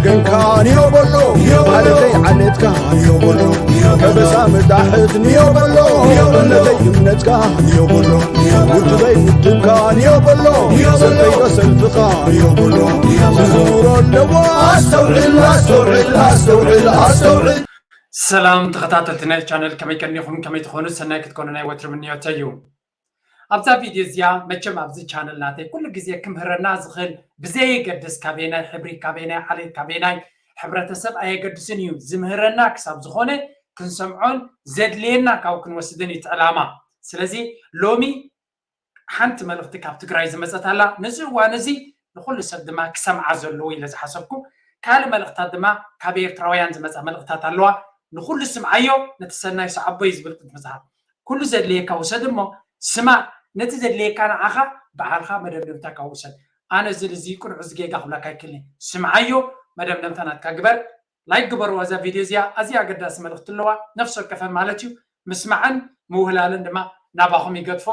ገንካ ንዮ በሎ ማለተይ ዓሌትካ ንዮ በሎ ከበሳ ምዳሕት ንዮ በሎ እምነተይ እምነትካ ንዮ በሎ ውድበይ ውድብካ ንዮ በሎ ሰልፈይ ዶ ሰልፍኻ ንዮ በሎ ዝዝውሮ ኣለዎ ኣስተውዕል ኣስተውዕል ኣስተውዕል ኣስተውዕል ሰላም ተኸታተልቲ ናይ ቻነል ከመይ ቀኒኹም ከመይ ትኾኑ ሰናይ ክትኮኑ ናይ ወትሪ ምንዮተይ እዩ ኣብዛ ቪድዮ እዚኣ መቸም ኣብዚ ቻነል ናተይ ኩሉ ግዜ ክምህረና ዝኽእል ብዘየገድስ ካበየናይ ሕብሪ ካበየናይ ዓሌት ካበየናይ ሕብረተሰብ ኣየገድስን እዩ ዝምህረና ክሳብ ዝኾነ ክንሰምዖን ዘድልየና ካብ ክንወስድን እዩ እቲ ዕላማ ስለዚ ሎሚ ሓንቲ መልእኽቲ ካብ ትግራይ ዝመፀት ኣላ ነዚ እዋን እዚ ንኩሉ ሰብ ድማ ክሰምዓ ዘለዎ ኢለ ዝሓሰብኩ ካልእ መልእኽታት ድማ ካብ ኤርትራውያን ዝመፃ መልእኽታት ኣለዋ ንኩሉ ስምዓዮ ነቲ ሰናይ ሰዓቦይ ዝብል ቅዱስ መፅሓፍ ኩሉ ዘድልየካ ውሰድ እሞ ስማዕ ነቲ ዘድልየካ ንዓኻ በዓልኻ መደምደምታካ ውሰድ ኣነ ዝል እዚ ቅኑዕ እዚ ጌጋ ክብለካ ይክልኒ ስምዓዮ መደምደምታ ናትካ ግበር ላይክ ግበርዋ እዛ ቪድዮ እዚኣ ኣዝያ ኣገዳሲ መልእኽቲ ኣለዋ ነፍሲ ወከፈን ማለት እዩ ምስማዕን ምውህላልን ድማ ናባኹም ይገድፎ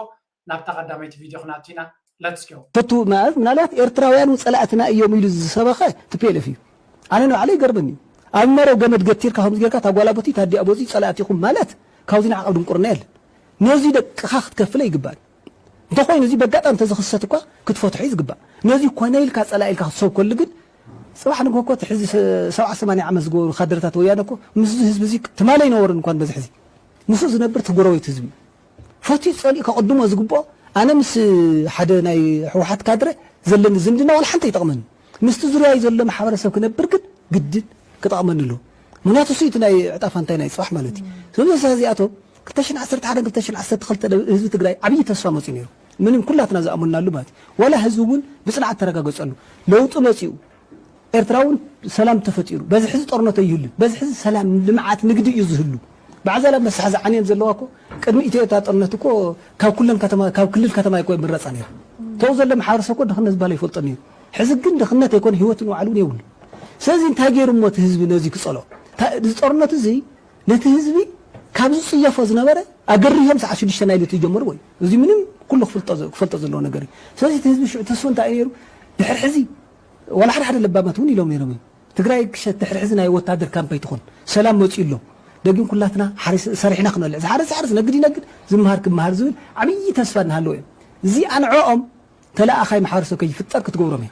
ናብታ ቀዳመይቲ ቪድዮ ክናቱ ኢና let's go ፈቱ ማለት ምናልባት ኤርትራውያን እውን ጸላእትና እዮም ኢሉ ዝሰበኸ ቲፒኤልኤፍ እዩ ኣነ ንባዕለይ ይገርመኒ ኣብ መረብ ገመድ ገቲርካ ከምዚ ጌርካ ታጓላቦቲ ታዲኣ ቦዚ ጸላእቲ ኢኹም ማለት ካብዚ ንዓቐብ ድንቁርና የለን ነዚ ደቅኻ ክትከፍለ ይግባእ እንተኾይኑ እዚ በጋጣሚ እንተዝኽሰት እኳ ክትፈትሖ እዩ ዝግባእ ነዚ ኮነ ኢልካ ጸላኢ ኢልካ ክትሰብከሉ ግን ጽባሕ ንግሆ እኮ እቲ ሕዚ ሰብዓ ሰማንያ ዓመት ዝገበሩ ካድረታት ወያነ እኮ ምስዚ ህዝቢ እዚ ትማሊ ኣይነበሩን እኳ በዚ ሕዚ ምስኡ ዝነብር እቲ ጎረቤት ህዝቢ እዩ ፈትዩ ጸሊኡ ከቕድሞ ዝግብኦ ኣነ ምስ ሓደ ናይ ህወሓት ካድረ ዘለኒ ዝምድና ዋላ ሓንቲ ኣይጠቕመኒ ምስቲ ዙርያይ ዘሎ ማሕበረሰብ ክነብር ግን ግድን ክጠቕመኒ ኣለዎ ምክንያቱ እሱ እቲ ናይ ዕጣ ፋንታይ ናይ ፅባሕ ማለት እዩ ስለዚ እዚኣቶም ክልተ ሽሕን ዓሰርተ ሓደን ክልተ ሽሕን ዓሰርተ ክልተን ህዝቢ ትግራይ ዓብዪ ተስፋ መፅዩ ነይሩ ምንም ኩላትና ዝኣመንናሉ ማለት እዩ ዋላ ህዝቢ እውን ብፅንዓት ተረጋገፀሉ ለውጢ መፂኡ ኤርትራ እውን ሰላም ተፈጢሩ በዚ ሕዚ ጦርነት ኣይህሉን በዚ ሕዚ ሰላም ልምዓት ንግዲ እዩ ዝህሉ በዓዛል ኣንበሳ ሕዚ ዓንየን ዘለዋ እኮ ቅድሚ ኢትዮ ኤርትራ ጦርነት እኮ ካብ ኩለን ከተማ ካብ ክልል ከተማ እኮ ይምረፃ ነይሩ ተው ዘሎ ማሕበረሰብ እኮ ድኽነት ዝበሃል ይፈልጦ ነይሩ ሕዚ ግን ድኽነት ኣይኮነ ህይወትን ዋዕሉ እውን የብሉ ስለዚ እንታይ ገይሩ እሞ እቲ ህዝቢ ነዚ ክፀሎ እዚ ጦርነት እዚ ነቲ ህዝቢ ካብ ዝፅየፎ ዝነበረ ኣገሪሆም ሰዓት ሽዱሽተ ናይ ለይቲ ይጀምርዎ እዩ እዚ ምንም ኩሉ ክፈልጦ ዘለዎ ነገር እዩ ስለዚ እቲ ህዝቢ ሽዑ ተስፉ እንታይ እዩ ነይሩ ድሕር ሕዚ ዋላ ሓደ ሓደ ለባማት እውን ኢሎም ነይሮም እዮም ትግራይ ክሸት ድሕር ሕዚ ናይ ወታደር ካምፕ ኣይትኾን ሰላም መፅኡ ኣሎ ደጊም ኩላትና ሓሪስ ሰሪሕና ክነልዕ ዝሓረስ ሓርስ ነግድ ይነግድ ዝምሃር ክምሃር ዝብል ዓብዪ ተስፋ እናሃለዎ እዮም እዚኣ ንዕኦም ተለኣኻይ ማሕበረሰብ ከይፍጠር ክትገብሮም እያ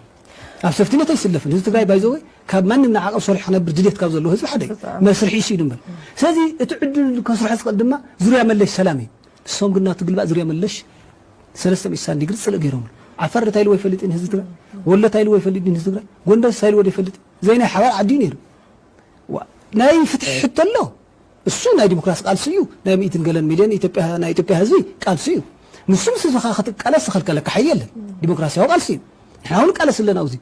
ኣብ ሰፍትነት ኣይስለፍን ህዝቢ ትግራይ ባይዘወይ ካብ ማንም ንዓቐብ ሰሪሑ ክነብር ድሌት ካብ ዘለዎ ህዝቢ ሓደ መስርሒ እሱ እዩ ድንበር ስለዚ እቲ ዕድል ከስርሖ ዝኽእል ድማ ዙርያ መለሽ ሰላም እዩ ንሶም ግን ናቱ ግልባእ ዙርያ መለሽ ሰለስተ ሚእቲ ሳን ዲግሪ ፅልእ ገይሮምሉ ዓፋር እንታይ ኢልዎ ይፈልጥ እዩ ንህዝቢ ትግራይ ወሎ እንታይ ኢልዎ ይፈልጥ እዩ ንህዝቢ ትግራይ ጎንደር እንታይ ኢልዎ ይፈልጥ ዘይናይ ሓባር ዓዲ እዩ ነይሩ ናይ ፍትሒ ሕቶ ኣሎ እሱ ናይ ዲሞክራሲ ቃልሲ እዩ ናይ ሚእትን ገለን ሚልዮን ኢትዮጵያ ናይ ኢትዮጵያ ህዝቢ ቃልሲ እዩ ንሱ ምስ ህዝብኻ ክትቃለስ ዝኸልከለካ ሓይሊ የለን ዲሞክራሲያዊ ቃልሲ እዩ ንሕና እውን ቃለስ ኣለና ኣብዚ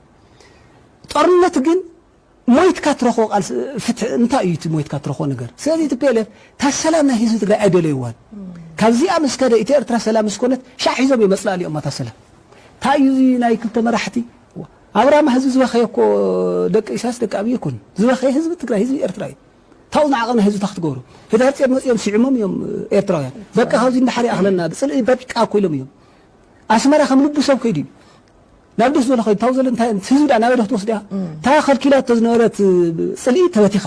ጦርነት ግን ሞይትካ ትረኽቦ ቃልሲ ፍትሒ እንታይ እዩ እቲ ሞይትካ ትረኽቦ ነገር ስለዚ እቲ ፒኤልኤፍ እታ ሰላም ናይ ህዝቢ ትግራይ ኣይደለይዋን ካብዚኣ ምስ ከደ እቲ ኤርትራ ሰላም ምስ ኮነት ሻዕ ሒዞም እዮም መፅላእሊኦም እታ ሰላም እንታይ እዩ እዚ ናይ ክልተ መራሕቲ ኣብራማ ህዝቢ ዝበኸየ እኮ ደቂ ኢሳያስ ደቂ ኣብይ ኣይኮኑን ዝበኸየ ህዝቢ ትግራይ ህዝቢ ኤርትራ እዩ ታው ዝዓቐብና ህዝብታ ክትገብሮ ህዳር ፅዮን መፂኦም ስዒሞም እዮም ኤርትራውያን በቃ ካብዚ እንዳሓር ይኣኽለና ብፅልኢ በቃ እኮ ኢሎም እዮም ኣስመራ ከም ልቡ ሰብ ከይዱ እዩ ናብ ደስ ዝበለ ከይዱ ታው ዘለ እንታይ ህዝቢ ዳ ናበይ ዶ ክትወስድ እያ እታ ከልኪላቶ ዝነበረት ፅልኢ ተበቲኻ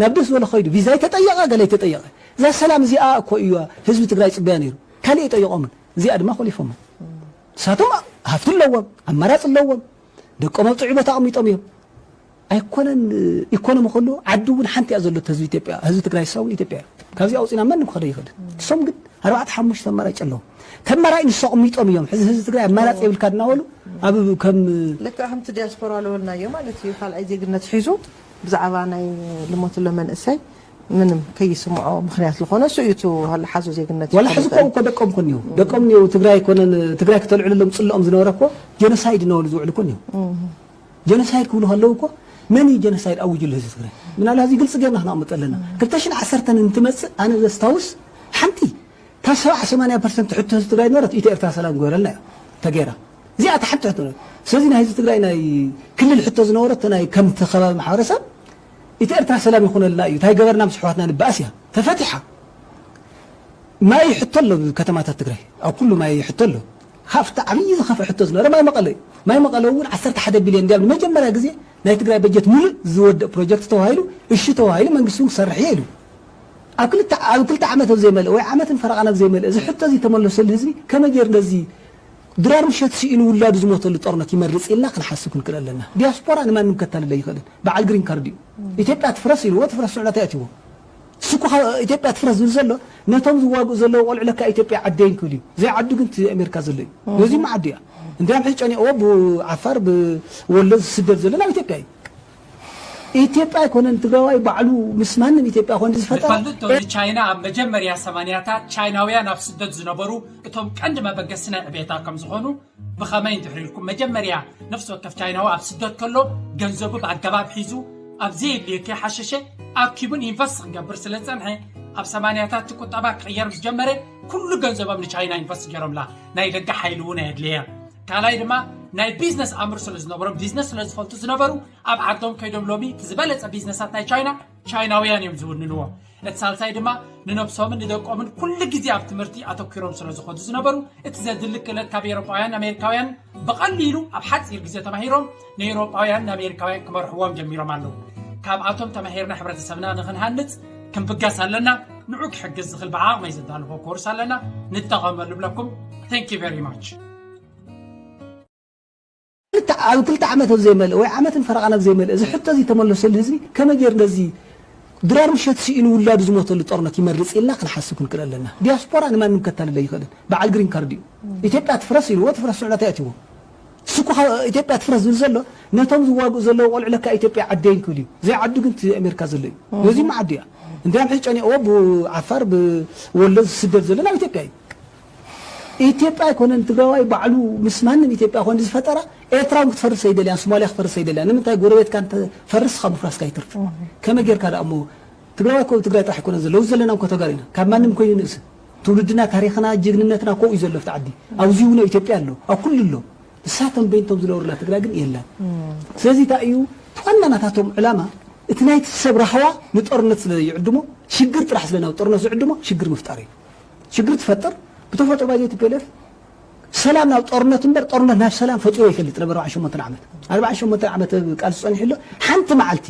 ናብ ደስ ዝበለ ከይዱ ቪዛ ይተጠየቐ ገለ ይተጠየቐ እዛ ሰላም እዚኣ እኮ እዩ ህዝቢ ትግራይ ፅበያ ነይሩ ካሊእ ይጠየቖምን እዚኣ ድማ ኮሊፎማ ንሳቶም ሃፍቲ ኣለዎም ኣማራፂ ኣለዎም ደቆም ኣብ ጥዑይ ቦታ ኣቕሚጦም እዮም ኣይኮነን ኢኮኖሚ ከሎ ዓዲ እውን ሓንቲ እያ ዘሎ ህዝቢ ኢትዮጵያ ህዝቢ ትግራይ ሳውን ኢትዮጵያ ካብዚ ኣውፂና ማንም ክኸደ ይኽእል እሶም ግን ኣርባዕተ ሓሙሽተ ኣማራጭ ኣለዎም ተማራጭ ንሶ ኣቕሚጦም እዮም ሕዚ ህዝቢ ትግራይ ኣማራፂ የብልካ እናበሉ ኣብ ከም ልክዕ ከምቲ ዲያስፖራ ዝበልናዮ ማለት እዩ ካልኣይ ዜግነት ሒዙ ብዛዕባ ናይ ልሞትሎ መንእሰይ ምንም ከይስምዖ ምኽንያት ዝኾነ እሱ እዩ እቲ ሓዞ ዜግነት ወላ ሕዚ ዝፈልጥ። ኮም እኮ ደቆም ኮን እዩ ደቆም እዩ ትግራይ ኮነን ትግራይ ክተልዕልሎም ፅልኦም ዝነበረ እኮ ጀኖሳይድ እናበሉ ዝውዕሉ ኮን እዩ ጀኖሳይድ ክብሉ ከለዉ እኮ መን እዩ ጀኖሳይድ ኣውጅሉ ህዝቢ ትግራይ ምናልባት እዚ ግልፂ ጌርና ክነቕምጥ ኣለና ክልተ ሽሕን ዓሰርተን እንትመፅእ ኣነ ዘስታውስ ሓንቲ ካብ ሰብዓ ሰማንያ ፐርሰንት ሕቶ ህዝቢ ትግራይ ነበረት ኢትዮ ኤርትራ ሰላም ግበረልና እያ ተገይራ እዚኣ እታ ሓንቲ ሕቶ ነበረት ስለዚ ናይ ህዝቢ ትግራይ ናይ ክልል ሕቶ ዝነበረት ናይ ከምቲ ከባቢ ማሕበረሰብ ኢትዮ ኤርትራ ሰላም ይኹነልና እዩ እንታይ ገበርና ምስ ኣሕዋትና ንበኣስ እያ ተፈቲሓ ማይ ሕቶ ኣሎ ከተማታት ትግራይ ኣብ ኩሉ ማይ ሕቶ ኣሎ ካብቲ ዓብዪ ዝኸፍአ ሕቶ ዝነበረ ማይ መቐለ እዩ። ማይ መቐለ እውን ዓሰርተ ሓደ ቢልዮን እንዲያ ንመጀመርያ ግዜ ናይ ትግራይ በጀት ሙሉእ ዝወደእ ፕሮጀክት ተባሂሉ፣ እሺ ተባሂሉ፣ መንግስቲ እውን ክሰርሕ እየ ኢሉ። ኣብ ክልተ ኣብ ክልተ ዓመት ኣብ ዘይመልእ ወይ ዓመትን ፈረቓን ኣብ ዘይመልእ እዚ ሕቶ እዚ ተመለሰሉ ህዝቢ ከመይ ገይሩ ነዚ ድራር ምሸት ስኢኑ ውላዱ ዝሞተሉ ጦርነት ይመርጽ ኢልና ክንሓስብ ክንክእል ኣለና። ዲያስፖራ ንማንም ከታልል ኣይኽእልን። በዓል ግሪን ካርድ እዩ። ኢትዮጵያ ትፍረስ ኢልዎ ትፍረስ ስዑዳት ኣትይዎ። እሱ እኮ ካብ ኢትዮጵያ ትፍረስ ዝብል ዘሎ ነቶም ዝዋግኡ ዘለዉ ቆልዑ ለካ ኢትዮጵያ ዓደይን ክብል እዩ። ዘይዓዱ ግን እቲ ኣሜሪካ ዘሎ እዩ። ነዚማ ዓዱ እያ። እንዲያም ሕጂ ጨኒቕዎ ብዓፋር ብወሎ ዝስደድ ዘሎ ናብ ኢትዮጵያ እዩ። ኢትዮጵያ ኣይኮነን ትግራዋይ ባዕሉ ምስ ማንም ኢትዮጵያ ኮን ዝፈጠራ ንፈልጥ ዶ ንቻይና ኣብ መጀመርያ ሰማንያታት ቻይናውያን ኣብ ስደት ዝነበሩ እቶም ቀንዲ መበገሲ ናይ ዕቤታ ከም ዝኾኑ ብኸመይ እንድሕር ኢልኩም መጀመርያ ነፍሲ ወከፍ ቻይናዊ ኣብ ስደት ከሎ ገንዘቡ ብኣገባብ ሒዙ ኣብ ዘየድልዮ ከይሓሸሸ ኣኪቡን ኢንቨስት ክገብር ስለ ዝጸንሐ ኣብ ሰማንያታት እቲ ቁጠባ ክቕየር ምስ ጀመረ ኩሉ ገንዘቦም ንቻይና ኢንቨስት ገይሮምላ ናይ ደገ ሓይሊ እውን ኣየድለየ ካልኣይ ድማ ናይ ቢዝነስ ኣምር ስለ ዝነበሮም ቢዝነስ ስለ ዝፈልጡ ዝነበሩ ኣብ ዓዶም ከይዶም ሎሚ እቲ ዝበለፀ ቢዝነሳት ናይ ቻይና ቻይናውያን እዮም ዝውንንዎ እቲ ሳልሳይ ድማ ንነብሶምን ንደቆምን ኩሉ ግዜ ኣብ ትምህርቲ ኣተኪሮም ስለ ዝኾኑ ዝነበሩ እቲ ዘድሊ ክእለት ካብ ኤሮጳውያን ኣሜሪካውያን ብቐሊሉ ኣብ ሓፂር ግዜ ተማሂሮም ንኤሮጳውያን ንኣሜሪካውያን ክመርሕዎም ጀሚሮም ኣለዉ ካብኣቶም ተማሂርና ሕብረተሰብና ንክንሃንፅ ክንብገስ ኣለና ንዑ ክሕግዝ ዝኽእል ብዓቕመይ ዘዳልኾ ኮርስ ኣለና ንጠቐመሉ ብለኩም thank you very much ኣብ ክልተ ዓመት ኣብ ዘይመልእ ወይ ዓመትን ፈረቓን ኣብ ዘይመልእ እዚ ሕቶ እዚ ተመለሰሉ ህዝቢ ከመይ ገይሩ ነዚ ድራር ምሸት ስኢኑ ውላዱ ዝሞተሉ ጦርነት ይመርጽ ኢልና ክንሓስብ ክንክእል ኣለና። ዲያስፖራ ንማንም ከታልል ኣይኽእልን። በዓል ግሪን ካርድ እዩ። ኢትዮጵያ ትፍረስ ኢልዎ ትፍረስ ስዑዳት ኣትይዎ። እሱ እኮ ካብ ኢትዮጵያ ትፍረስ ዝብል ዘሎ ነቶም ዝዋግኡ ዘለዉ ቆልዑ ለካ ኢትዮጵያ ዓደይን ክብል እዩ። ዘይዓዱ ግን እቲ ኣሜሪካ ዘሎ እዩ። ነዚማ ዓዱ እያ። እንዲያም ሕጂ ጨኒቕዎ ብዓፋር ብወሎ ዝስደድ ዘሎ ናብ ኢትዮጵያ እዩ። ኢትዮጵያ ኣይኮነን ትግራዋይ ባዕሉ ምስ ማንም ኢትዮጵያ ኮን ዝፈጠራ ኤርትራ እውን ክትፈርስ ኣይደልያን ሶማሊያ ክትፈርስ ኣይደልያን ንምንታይ ጎረቤትካ እንተፈርስ ካብ ምፍራስካ ይትርፍ ከመይ ጌርካ ደኣ እሞ ትግራዋይ እኮ ትግራይ ጥራሕ ኣይኮነን ዘሎ ዘለና እኮ ተጋሩ ኢና ካብ ማንም ኮይኑ ንእስ ትውልድና ታሪኽና ጅግንነትና ኮ እዩ ዘሎ ኣብቲ ዓዲ ኣብዚ እውን ኢትዮጵያ ኣሎ ኣብ ኩሉ ኣሎ ንሳቶም በይንቶም ዝነበሩላ ትግራይ ግን የላን ስለዚ እንታይ እዩ ዋና ናታቶም ዕላማ እቲ ናይቲ ሰብ ራህዋ ንጦርነት ስለ ይዕድሞ ሽግር ጥራሕ ስለ ናብ ጦርነት ዝዕድሞ ሽግር ምፍጣር እዩ ሽግር ትፈጥር ብተፈጥሮ ባይዘ ቲ ፒ ኤል ኤፍ ሰላም ናብ ጦርነት እምበር ጦርነት ናብ ሰላም ፈጢሮ ይፈልጥ ነበር ኣርባዓ ሸሞንተ ዓመት ኣርባዓ ሸሞንተ ዓመት ቃልሲ ጸኒሑ ኣሎ ሓንቲ መዓልቲ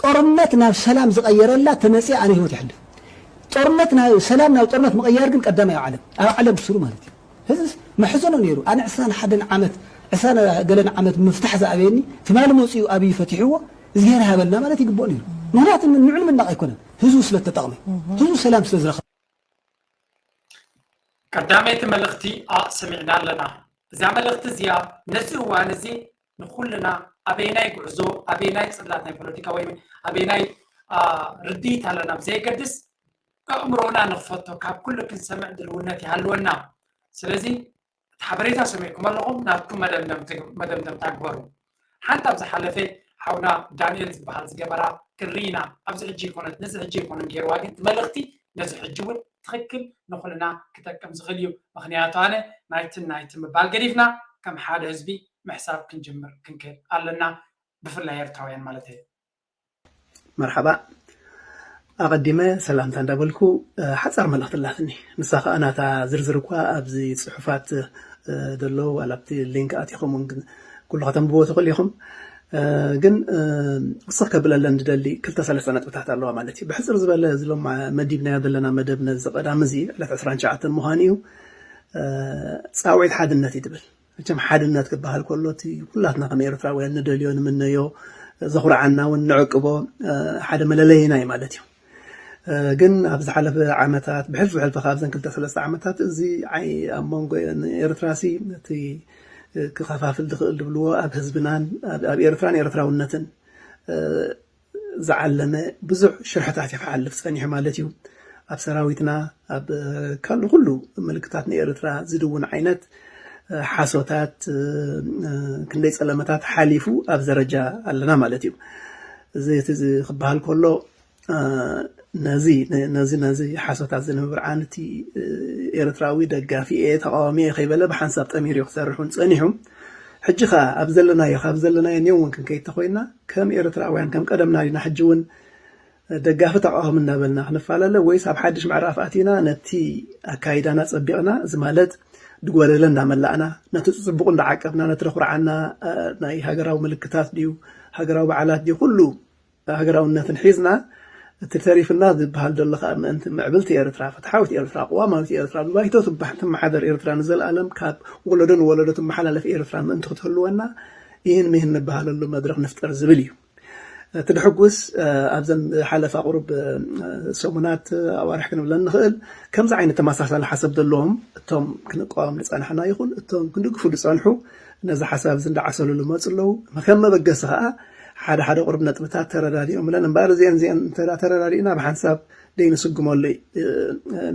ጦርነት ናብ ሰላም ዝቐየረላ ተመጽያ ኣነ ህይወት ይሕልፍ ጦርነት ሰላም ናብ ጦርነት ምቕያር ግን ቀዳማይ ኣብ ዓለም ኣብ ዓለም ብስሩ ማለት እዩ ሕዝስ መሕዘኖ ነይሩ ኣነ ዕስራን ሓደን ዓመት ዕስራን ገለን ዓመት ምፍታሕ ዝኣበየኒ ትማሊ መፅኡ ኣብይ ፈቲሕዎ እግዚኣብሔር ሃበልና ማለት ይግብኦ ነይሩ ምክንያቱ ንዑ ንምናቕ ኣይኮነን ህዝቡ ስለተጠቕመ ህዝቡ ሰላም ስለዝረኸበ ቀዳመይቲ መልእኽቲ ኣሰሚዕና ኣለና። እዛ መልእኽቲ እዚኣ ነዚ እዋን እዚ ንኹልና ኣበየናይ ጉዕዞ ኣበየናይ ጽላት ናይ ፖለቲካ ወይ ኣበየናይ ርድኢት ኣለና ብዘየገድስ ኣእምሮና ንኽፈቶ ካብ ኩሉ ክንሰምዕ ድልውነት ይሃልወና። ስለዚ እቲ ሓበሬታ ሰሚዕኩም ኣለኹም ናትኩም መደምደምታ ግበሩ። ሓንቲ ኣብ ዝሓለፈ ሓውና ዳንኤል ዝበሃል ዝገበራ ክንርኢ ኢና። ኣብዚ ሕጂ ይኮነት ነዚ ሕጂ ይኮነ ገይርዋ ግን እቲ መልእኽቲ ነዚ ሕጂ እውን ትኽክል ንኹልና ክጠቅም ዝኽእል እዩ። ምኽንያቱ ኣነ ናይትን ናይትን ምባል ገዲፍና ከም ሓደ ህዝቢ ምሕሳብ ክንጅምር ክንክእል ኣለና። ብፍላይ ኤርትራውያን ማለት እየ። መርሓባ ኣቐዲመ ሰላምታ እንዳበልኩ ሓፃር መልእኽቲ ኣላትኒ ንሳ ከዓ ናታ ዝርዝር እኳ ኣብዚ ፅሑፋት ዘሎ ዋላ ኣብቲ ሊንክ ኣቲኹም እውን ኩሉ ከተንብቦ ትኽእሉ ኢኹም ግን ክስኽ ከብለለን ዝደሊ ክልተ ሰለስተ ነጥብታት ኣለዋ ማለት እዩ ብሕፅር ዝበለ ዝሎም መዲብናዮ ዘለና መደብ ነዚ ቀዳም እዚ ዕለት ዕስራን ትሽዓተን ምዃኑ እዩ ፃውዒት ሓድነት እዩ ትብል መቸም ሓድነት ክበሃል ከሎ እቲ ኩላትና ከም ኤርትራውያን ንደልዮ ንምነዮ ዘኹርዓና እውን ንዕቅቦ ሓደ መለለይና እዩ ማለት እዩ ግን ኣብ ዝሓለፈ ዓመታት ብሕልፊ ብሕልፊ ካብ ዘን ክልተ ሰለስተ ዓመታት እዚ ኣብ መንጎ ኤርትራ ሲ እቲ ክኸፋፍል ዝኽእል ዝብልዎ ኣብ ህዝብናን ኣብ ኤርትራን ኤርትራውነትን ዝዓለመ ብዙሕ ሽርሕታት እዩ ክሓልፍ ጸኒሑ ማለት እዩ። ኣብ ሰራዊትና ኣብ ካሉ ኩሉ ምልክታት ንኤርትራ ዝድውን ዓይነት ሓሶታት ክንደይ ጸለመታት ሓሊፉ ኣብ ዘረጃ ኣለና ማለት እዩ። እዚ እቲ ክበሃል ከሎ ነዚ ነዚ ነዚ ሓሶታት እዚ ንምብርዓን እቲ ኤርትራዊ ደጋፊ እየ ተቃዋሚ እየ ከይበለ ብሓንሳብ ጠሚሩ እዩ ክሰርሕ እውን ጸኒሑ። ሕጂ ኸኣ ኣብ ዘለናዮ ካብ ዘለናዮ ኔው እውን ክንከይድ ተኮይንና ከም ኤርትራውያን ከም ቀደምና ዲና ሕጂ እውን ደጋፊ ተቃዋሚ እናበልና ክንፈላለ ወይስ ኣብ ሓድሽ ምዕራፍ ኣቲና ነቲ ኣካይዳና ጸቢቕና፣ እዚ ማለት ድጎደለ እንዳመላእና፣ ነቲ ጽቡቕ እንዳዓቀብና፣ ነቲ ረኹርዓና ናይ ሃገራዊ ምልክታት ድዩ፣ ሃገራዊ በዓላት ድዩ፣ ኩሉ ሃገራውነትን ሒዝና፣ እቲ ተሪፍና ዝበሃል ዘሎ ከዓ ምእንቲ ምዕብልቲ ኤርትራ፣ ፍትሓዊት ኤርትራ፣ ቅዋማዊት ኤርትራ፣ ብባይቶ ትመሓደር ኤርትራ፣ ንዘለኣለም ካብ ወለዶ ንወለዶ ትመሓላለፍ ኤርትራ ምእንቲ ክትህልወና፣ ይህን ሚህን ንበሃለሉ መድረኽ ንፍጠር ዝብል እዩ። እቲ ድሕጉስ ኣብዘን ዝሓለፋ ቁሩብ ሰሙናት ኣዋርሕ ክንብለን ንኽእል፣ ከምዚ ዓይነት ተመሳሳሊ ሓሳብ ዘለዎም እቶም ክንቃወም ዝጸናሕና ይኹን እቶም ክንድግፉ ዝጸንሑ ነዚ ሓሳብ እዚ እንዳዓሰሉ ዝመፁ ኣለዉ። ከም መበገሲ ከዓ ሓደ ሓደ ቁሩብ ነጥብታት ተረዳዲኦም ብለን እምበኣር እዚአን እዚአን እንተ ተረዳዲእና ብሓንሳብ ደይንስጉመሉ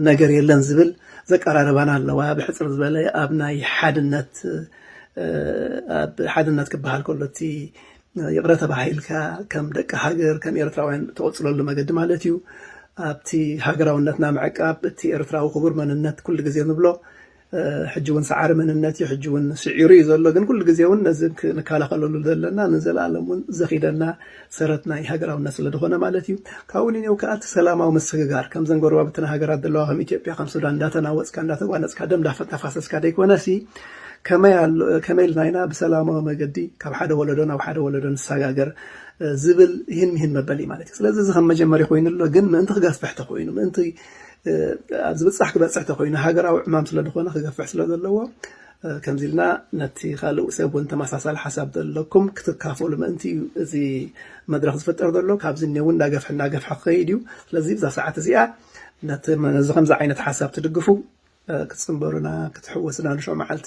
ነገር የለን ዝብል ዘቀራርባና ኣለዋ። ብሕፅር ዝበለ ኣብ ናይ ሓድነት ኣብ ሓድነት ክበሃል ከሎ እቲ ይቕረ ተባሂልካ ከም ደቂ ሃገር ከም ኤርትራውያን ትቕፅለሉ መገዲ ማለት እዩ። ኣብቲ ሃገራውነትና ምዕቃብ እቲ ኤርትራዊ ክቡር መንነት ኩሉ ግዜ ንብሎ ሕጂ እውን ሰዓሪ መንነት እዩ። ሕጂ እውን ስዒሩ እዩ ዘሎ። ግን ኩሉ ግዜ እውን ነዚ ክንከላኸለሉ ዘለና ንዘለኣለም እውን ዘኺደና ሰረት ናይ ሃገራውነት ስለ ዝኾነ ማለት እዩ። ካብኡ ንኔው ከዓ እቲ ሰላማዊ ምስግጋር ከምዘን ጎረባብትና ሃገራት ዘለዋ ከም ኢትዮጵያ ከም ሱዳን እንዳተናወፅካ እንዳተጓነፅካ ደም እንዳፈ- እንዳፋሰስካ ደይኮነሲ ከመይ ኣሎ- ከመይ ኢልና ኢና ብሰላማዊ መገዲ ካብ ሓደ ወለዶ ናብ ሓደ ወለዶ ንሰጋገር ዝብል ይህን ሚህን መበሊ ማለት እዩ። ስለዚ እዚ ከም መጀመሪ ኮይኑ ኣሎ፣ ግን ምእንቲ ክገፍሕ ተኮይኑ ምእንቲ ኣብ ዝብጻሕ ክበጽሕ ተኮይኑ ሃገራዊ ዕማም ስለ ዝኾነ ክገፍሕ ስለ ዘለዎ ከምዚ ኢልና ነቲ ካልእ ሰብ እውን ተመሳሳሊ ሓሳብ ዘለኩም ክትካፈሉ ምእንቲ እዩ እዚ መድረኽ ዝፍጠር ዘሎ። ካብዚ እኒ እውን እንዳገፍሐ እንዳገፍሐ ክኸይድ እዩ። ስለዚ ብዛ ሰዓት እዚኣ ነቲ ነዚ ከምዚ ዓይነት ሓሳብ ትድግፉ ክትጽንበሩና ክትሕወስና ንሾ መዓልቲ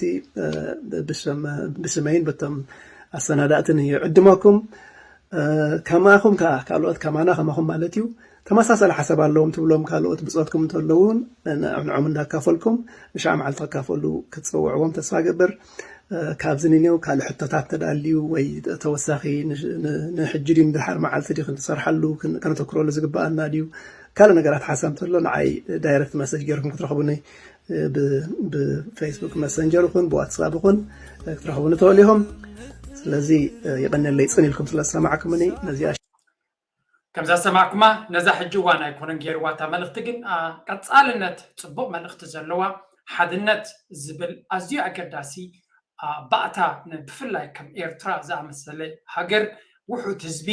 ብስመይን በቶም ኣሰናዳእትን ይዕድመኩም። ከማኹም ከ ካልኦት ከማና ከማኹም ማለት እዩ ተመሳሳሊ ሓሳብ ኣለዎም ትብሎም ካልኦት ብጾትኩም እንተለውን ንዕኦም እንዳካፈልኩም ንሻ መዓልቲ ክካፈሉ ክትጸውዕዎም ተስፋ ገብር። ካብዚ ንኔው ካልእ ሕቶታት ተዳልዩ ወይ ተወሳኺ ንሕጂ ድዩ ንድሓር መዓልቲ ድዩ ክንሰርሓሉ ከነተክረሉ ዝግበኣና ድዩ ካልእ ነገራት ሓሳብ እንተሎ ንዓይ ዳይረክት መሰጅ ገይርኩም ክትረኽቡኒ ብፌስቡክ መሰንጀር ይኹን ብዋትሳፕ ይኹን ክትረኽቡኒ ትኽእሉ ኢኹም። ስለዚ ይቐነለይ ጽን ኢልኩም ስለ ዝሰማዕኩምኒ ነዚኣ ከምዛ ዝሰማዕኩማ ነዛ ሕጂ እዋን ኣይኮነን ገይርዋ እታ መልእኽቲ ግን ቀፃልነት ፅቡቕ መልእኽቲ ዘለዋ ሓድነት ዝብል ኣዝዩ ኣገዳሲ ባእታ ብፍላይ ከም ኤርትራ ዝኣመሰለ ሃገር ውሑድ ህዝቢ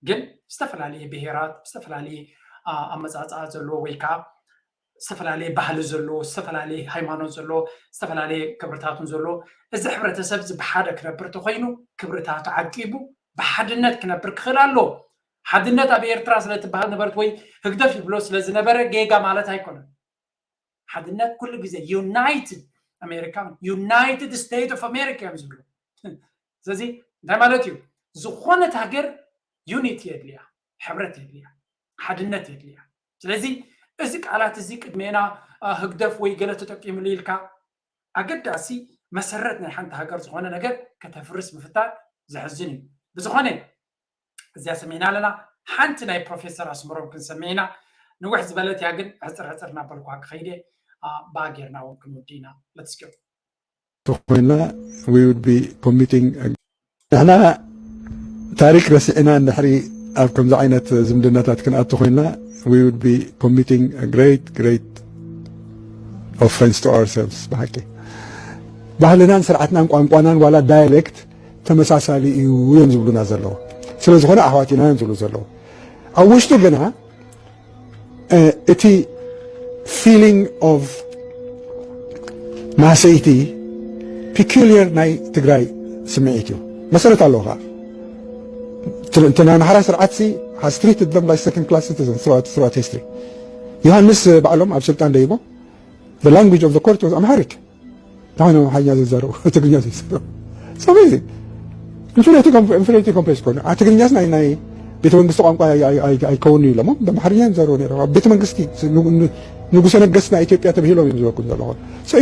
ግን ዝተፈላለየ ብሄራት ዝተፈላለየ ኣመፃፅኣ ዘለዎ ወይ ከዓ ዝተፈላለየ ባህሊ ዘለዎ ዝተፈላለየ ሃይማኖት ዘለዎ ዝተፈላለየ ክብርታቱን ዘለዎ እዚ ሕብረተሰብ እዚ ብሓደ ክነብር ተኮይኑ ክብርታቱ ዓቂቡ ብሓድነት ክነብር ክኽእል ኣለዎ። ሓድነት ኣብ ኤርትራ ስለትበሃል ነበረት ወይ ህግደፍ ይብሎ ስለዝነበረ ጌጋ ማለት ኣይኮነን። ሓድነት ኩሉ ግዜ ዩናይትድ ኣሜሪካ ዩናይትድ ስቴትስ ኦፍ ኣሜሪካ እዮም ዝብሉ። ስለዚ እንታይ ማለት እዩ? ዝኾነት ሃገር ዩኒቲ የድልያ፣ ሕብረት የድልያ፣ ሓድነት የድልያ። ስለዚ እዚ ቃላት እዚ ቅድሜና ህግደፍ ወይ ገለ ተጠቂምሉ ኢልካ ኣገዳሲ መሰረት ናይ ሓንቲ ሃገር ዝኾነ ነገር ከተፍርስ ምፍታን ዘሕዝን እዩ። ብዝኾነ እዚኣ ሰሚዕና ኣለና። ሓንቲ ናይ ፕሮፌሰር ኣስመሮም ክንሰምዕ ኢና። ንውሕ ዝበለት እያ ግን ሕፅር ሕፅር እናበልኳ ክኸይደ ባጌርና እውን ክንውዲ ኢና። ለትስኪ ኮይና we would be committing ንሕና ታሪክ ረሲዕና እንድሕሪ ኣብ ከምዚ ዓይነት ዝምድናታት ክንኣቱ ኮይና we would be committing great great offense to ourselves ብሓቂ ባህልናን ስርዓትናን ቋንቋናን ዋላ ዳያሌክት ተመሳሳሊ እዩ እዮም ዝብሉና ዘለዉ። ስለዝኾነ ኣሕዋት ኢና እዮም ዝብሉ ዘለዉ። ኣብ ውሽጡ ግና እቲ feeling of ማህሰይቲ peculiar ናይ ትግራይ ስምዒት እዩ። መሰረት ኣለዎ ከዓ እቲ ናይ ኣምሓራ ስርዓት has treated them like second class citizens throughout history። ዮሃንስ ባዕሎም ኣብ ስልጣን ደይቦም the language of the court was Amharic። እንታይ ነው ሓኛ ዝዛረቡ ትግርኛ ዘይዛረቡ ሰበዚ ኢንፌሪቲ ኮምፕሌክስ ኮነ ትግርኛስ ናይ ናይ ቤተ መንግስቲ ቋንቋ ኣይከውን እዩ ኢሎሞ በማሕርኛ ይዛረቡ ነይሮም ኣብ ቤተ መንግስቲ ንጉሰ ነገስት ናይ ኢትዮጵያ ተብሂሎም እዮም ዝበኩም ዘለኹ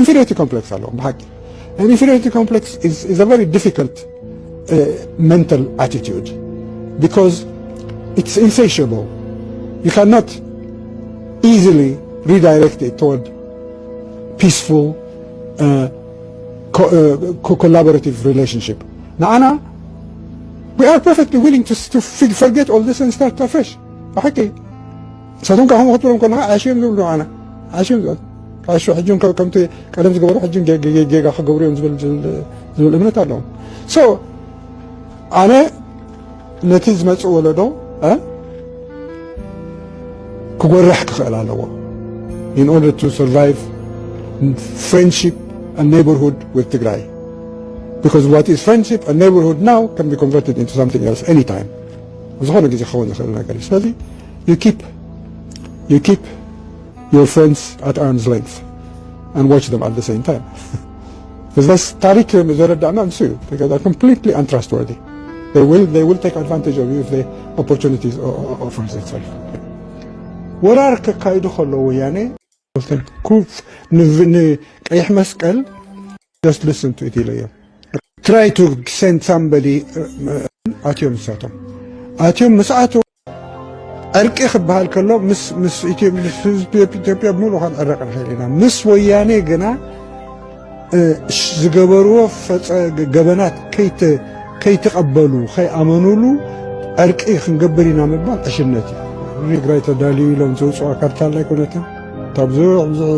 ኢንፌሪቲ ኮምፕሌክስ ኣለዎም ብሓቂ ኢንፌሪቲ ኮምፕሌክስ is a very difficult mental attitude because it's insatiable. You cannot easily redirect it toward peaceful uh, co- uh, co- collaborative relationship. ንዓና we are perfectly willing to, to forget all this and start afresh. ብሓቂ ንሳቶም ካብ ከምኡ ክትብሎም ከለካ ዓሽ እዮም ዝብሉ። ኣነ ዓሽ እዮም ዝብሉ። ዓሽ ሕጂ እውን ከም- ከምቲ ቀደም ዝገበሩ ሕጂ እውን ጌ- ጌ- ጌጋ ክገብሩ እዮም ዝብል ዝብል ዝብል እምነት ኣለዎም። So ኣነ ነቲ ዝመጽእ ወለዶ እ ክጎርሕ ክኽእል ኣለዎ in order to survive friendship and neighborhood with ትግራይ, because what is friendship and neighborhood now can be converted into something else anytime. ዝኾነ ግዜ ክኸውን ዝኽእል ነገር እዩ። ስለዚ you keep you keep your friends at arm's length and watch them at the same time. Because that's ታሪክ ዘረዳእና ንሱ እዩ። Because they're completely untrustworthy. They will they will take advantage of you if the opportunity o- o- offers itself. ወራር ከካይዱ ከለዉ ወያኔ ኩፍ ንቭ- ንቀይሕ መስቀል just listen to it ኢለዮም። Try to send somebody ኣትዮም ንሳቶም ኣትዮም ምስ ኣትዮም ዕርቂ ክበሃል ከሎ ምስ ምስ ኢትዮ- ምስ ህዝቢ ኢትዮጵያ ብምሉእ ክንዕረቕ ንኽእል ኢና። ምስ ወያኔ ግና ዝገበርዎ ፈፀ ገበናት ከይተቐበሉ ከይኣመኑሉ ዕርቂ ክንገብር ኢና ምባል ዕሽነት እዩ። ትግራይ ተዳልዩ ኢሎም ዘውፅዋ ካርታ ኣይኮነትን። ካብ ብዙሕ ብዙሕ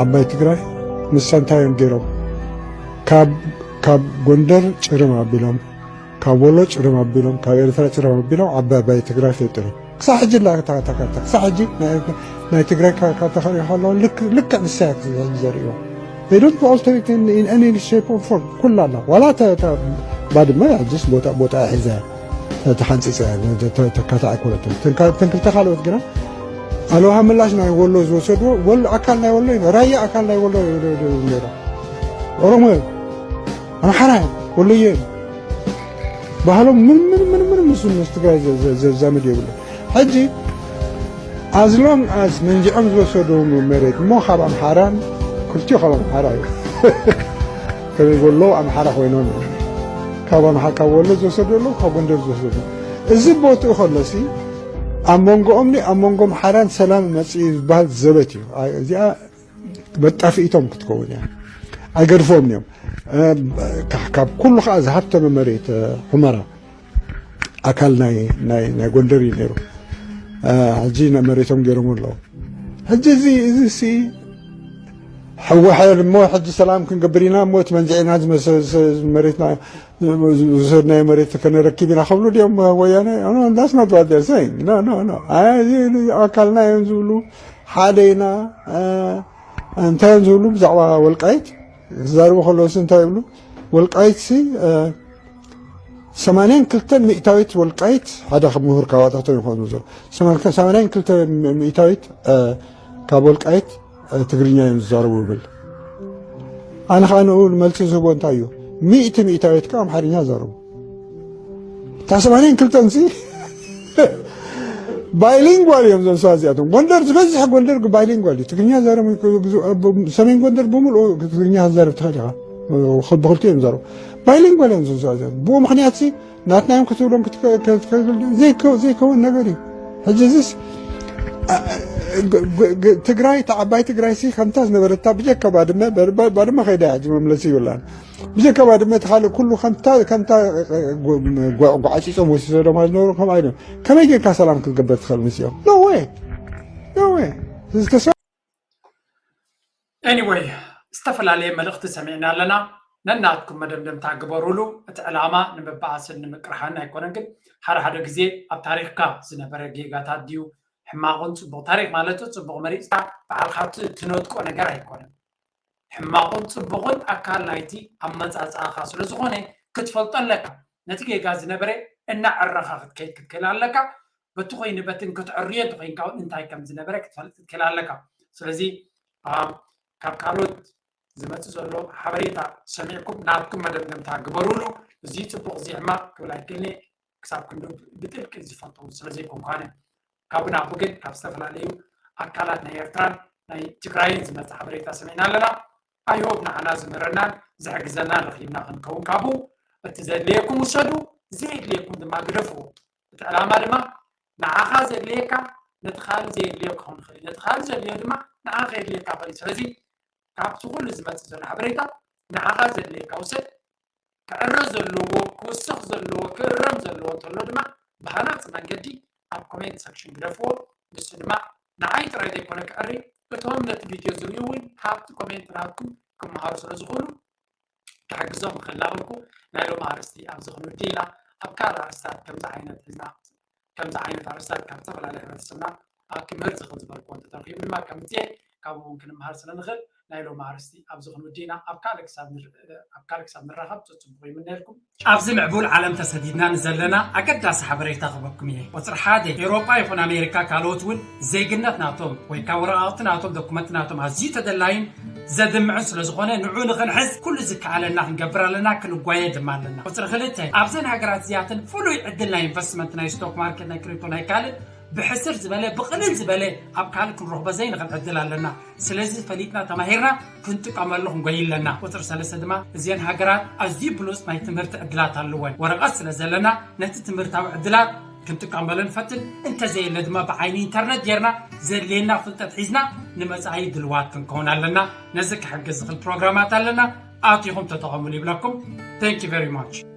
ዓባይ ትግራይ ንሳ እንታይ እዮም ገይሮም? ካብ ካብ ጎንደር ጭርም ኣቢሎም፣ ካብ ወሎ ጭርም ኣቢሎም፣ ካብ ኤርትራ ጭርም ኣቢሎም ዓባይ ዓባይ ትግራይ ፈጢሮም። ክሳብ ሕጂ ላ እታ እታ ካርታ ክሳብ ሕጂ ናይ ናይ ትግራይ ካ- ካርታ ከሪኡ ከለዉ ልክ ልክዕ ንሳ እያ ክሳብ ሕጂ ዘርእዎ። They don't alter it in, in any shape or form. ኩላ ኣላ ዋላ እታ- እታ ባድመ ሕጅስ ቦታ ቦታ ሒዛ እያ ተሓንፂፀ እያ ተካታ ኣይኮነትን። እተን ክልተ ካልኦት ግና ኣለውሃ ምላሽ ናይ ወሎ ዝወሰድዎ ወሎ ኣካል ናይ ወሎ እዩ። ራያ ኣካል ናይ ወሎ እዩ ነይሩ። ኦሮሞ እዮም፣ ኣምሓራ እዮም፣ ወሎየ እዮም። ባህሎም ምን ምን ምን ምን ምስ ምስ ትግራይ ዘ- ዘ- ዘዛምድ የብሉ። ሕጂ as long as መንዚዖም ዝወሰዱ መሬት እሞ ካብ ኣምሓራን ክልቲኡ ካብ ኣምሓራ እዩ። ከመይ ወሎ ኣምሓራ ኮይኖም እዮም። ካብ ኣምሓ ካብ ወሎ ዝወሰዱ ኣለዉ፣ ካብ ጎንደር ዝወሰዱ። እዚ ቦትኡ ከሎሲ ኣብ መንጎኦም ኣብ መንጎ ኣምሓራን ሰላም መፅኢ ዝበሃል ዘበት እዩ። እዚኣ መጣፍኢቶም ክትከውን እያ። ኣይገድፎም እዮም። ካብ ኩሉ ከዓ ዝሃብተመ መሬት ሑመራ ኣካል ናይ ናይ ናይ ጎንደር እዩ ነይሩ። ሕጂ ናይ መሬቶም ገይሮም ኣለዉ። ሕጂ እዚ እዚ ሲ ሕወሓት እሞ ሕጂ ሰላም ክንገብር ኢና እሞ እቲ መንዚዕና መሬትና ዝወሰድናዮ መሬት ከነረክብ ኢና ክብሉ ድዮም ወያነ? That's not what they're saying. No, no, no. ኣካልና እዮም ዝብሉ ሓደ ኢና እንታይ እዮም ዝብሉ ብዛዕባ ወልቃይት ክዛረቡ ከለውሲ እንታይ ይብሉ? ወልቃይትሲ ሰማንያን ክልተን ሚእታዊት ወልቃይት ሓደ ምሁር ካባታቶም ይኾኑ ዘሎ ሰማንያን ክልተ ሚእታዊት ካብ ወልቃይት ትግርኛ እዮም ዝዛረቡ ይብል። ኣነ ከዓ ንኡ መልሲ ዝህቦ እንታይ እዩ? ሚእቲ ሚእታዊት ከዓ ኣምሓርኛ ዘረቡ። እታ ሰማንያን ክልተን ሲ ባይሊንጓል እዮም እዞም ሰባት እዚኣቶም። ጎንደር ዝበዝሕ ጎንደር ባይሊንጓል እዩ። ትግርኛ ዘረቡ ሰሜን ጎንደር ብምልኡ ትግርኛ ክዛረብ ትኽእል ኢኻ። ብክልቲኡ እዮም ዘረቡ። ባይሊንጓል እዮም እዞም ሰባት እዚኣቶም። ብኡ ምክንያት ሲ ናትናዮም ክትብሎም ዘይከውን ነገር እዩ። ሕጂ እዚስ ትግራይ እታ ዓባይ ትግራይ ሲ ከምታ ዝነበረታ ብጀካ ባድመ ባድመ ከይዳ ሕጂ መምለሲ ይብላን ብጀካ ባድመ እቲ ካልእ ኩሉ ከምታ ከምታ ጓዕፂፆም ወሲሶ ደማ ዝነበሩ ከም ኣይነ ከመይ ጌርካ ሰላም ክትገበር ትኽእል ምስኦም? No way. No way. ዝተሰ Anyway ዝተፈላለየ መልእኽቲ ሰሚዕና ኣለና። ነናትኩም መደምደምታ ግበሩሉ። እቲ ዕላማ ንምብኣስን ንምቅርሓን ኣይኮነን፣ ግን ሓደ ሓደ ግዜ ኣብ ታሪኽካ ዝነበረ ጌጋታት ድዩ ሕማቕን ጽቡቕ ታሪኽ ማለት ጽቡቕ መሪጽካ ባዕልካ ትነጥቆ ነገር ኣይኮነን። ሕማቕን ጽቡቕን ኣካል ናይቲ ኣመጻጽኣኻ ስለ ዝኾነ ክትፈልጦ ኣለካ። ነቲ ጌጋ ዝነበረ እናዕረኻ ክትከይድ ክትክእል ኣለካ። በቲ ኮይኑ በትን ክትዕርዮ እንተኮይንካ እውን እንታይ ከም ዝነበረ ክትፈልጥ ክትክእል ኣለካ። ስለዚ ካብ ካልኦት ዝመፅእ ዘሎ ሓበሬታ ሰሚዕኩም ናትኩም መደምደምታ ግበሩሉ። እዚ ፅቡቅ እዚ ሕማቅ ክብል ኣይክእልኒ ክሳብ ክንዱ ብጥልቂ ዝፈልጦ ስለዘይኮንኳነ ካብ ናቡ ግን ካብ ዝተፈላለዩ ኣካላት ናይ ኤርትራን ናይ ትግራይን ዝመፅእ ሓበሬታ ሰሚዕና ኣለና። I hope ንዓና ዝምህረናን ዝሕግዘና ረኺብና ክንከውን ካብኡ እቲ ዘድልየኩም ውሰዱ፣ ዘየድልየኩም ድማ ግደፍዎ። እቲ ዕላማ ድማ ንዓኻ ዘድልየካ ነቲ ካልእ ዘየድልዮ ክኸውን ይኽእል እዩ። ነቲ ካልእ ዘድልዮ ድማ ንዓኻ ከየድልየካ ይኽእል እዩ። ስለዚ ካብቲ ኩሉ ዝመፅእ ዘሎ ሓበሬታ ንዓኻ ዘድልየካ ውሰድ። ክዕረ ዘለዎ፣ ክውስኽ ዘለዎ፣ ክእረም ዘለዎ እንተሎ ድማ ብሃናፂ መንገዲ ኣብ ኮሜንት ሰክሽን ግደፍዎ። ንሱ ድማ ንዓይ ጥራይ ዘይኮነ ክዕሪ፣ እቶም ነቲ ቪድዮ ዝርእዩ እውን ካብቲ ኮሜንት ናትኩም ክመሃሩ ስለ ዝኽእሉ ክሕግዞም ክላበልኩ ናይ ሎሚ ኣርእስቲ ኣብዚ ክንውዲ ኢና። ኣብ ካልእ ኣርእስታት ከምዚ ዓይነት ሒዝና ከምዚ ዓይነት ኣርእስታት ካብ ዝተፈላለዩ ሕብረተሰብና ኣብ ክምህር ዝኽእል ዝበልኩዎ እንተተረኺቡ ድማ ከምፅኤ ካብኡ እውን ክንምሃር ስለ ንኽእል ናይ ሎሚ ኣርእስቲ ኣብዚ ክንውዲ ኢና። ኣብ ካልእ ክሳብ ንር- ኣብ ካልእ ክሳብ ንራኸብ ፅቡቕ ይምነየልኩም። ኣብዚ ምዕቡል ዓለም ተሰዲድና ንዘለና ኣገዳሲ ሓበሬታ ክበኩም እየ። ቁፅሪ ሓደ፣ ኤውሮጳ ይኹን ኣሜሪካ ካልኦት እውን ዜግነት ናቶም ወይ ካብ ወረቓቕቲ ናቶም ዶኩመንት ናቶም ኣዝዩ ተደላይን ዘድምዕን ስለ ዝኾነ ንዑ ንኽንሕዝ ኩሉ ዝከኣለና ክንገብር ኣለና፣ ክንጓየ ድማ ኣለና። ቁፅሪ ክልተ፣ ኣብዘን ሃገራት እዚኣተን ፍሉይ ዕድል ናይ ኢንቨስትመንት ናይ ስቶክ ማርኬት ናይ ክሪፕቶ ናይ ካልእ ብሕስር ዝበለ ብቕልል ዝበለ ኣብ ካልእ ክንረኽቦ ዘይንኽእል ዕድል ኣለና። ስለዚ ፈሊጥና ተማሂርና ክንጥቀመሉ ክንጎይ ኣለና። ቁፅሪ ሰለስተ ድማ እዚአን ሃገራት ኣዝዩ ብሉፅ ናይ ትምህርቲ ዕድላት ኣለወን። ወረቐት ስለ ዘለና ነቲ ትምህርታዊ ዕድላት ክንጥቀመሉ ንፈትን፣ እንተዘየለ ድማ ብዓይኒ ኢንተርነት ጌርና ዘድልየና ፍልጠት ሒዝና ንመፃኢ ድልዋት ክንከውን ኣለና። ነዚ ክሕግዝ ዝኽእል ፕሮግራማት ኣለና፣ ኣቲኹም ተጠቐሙሉ ይብለኩም። Thank you very much።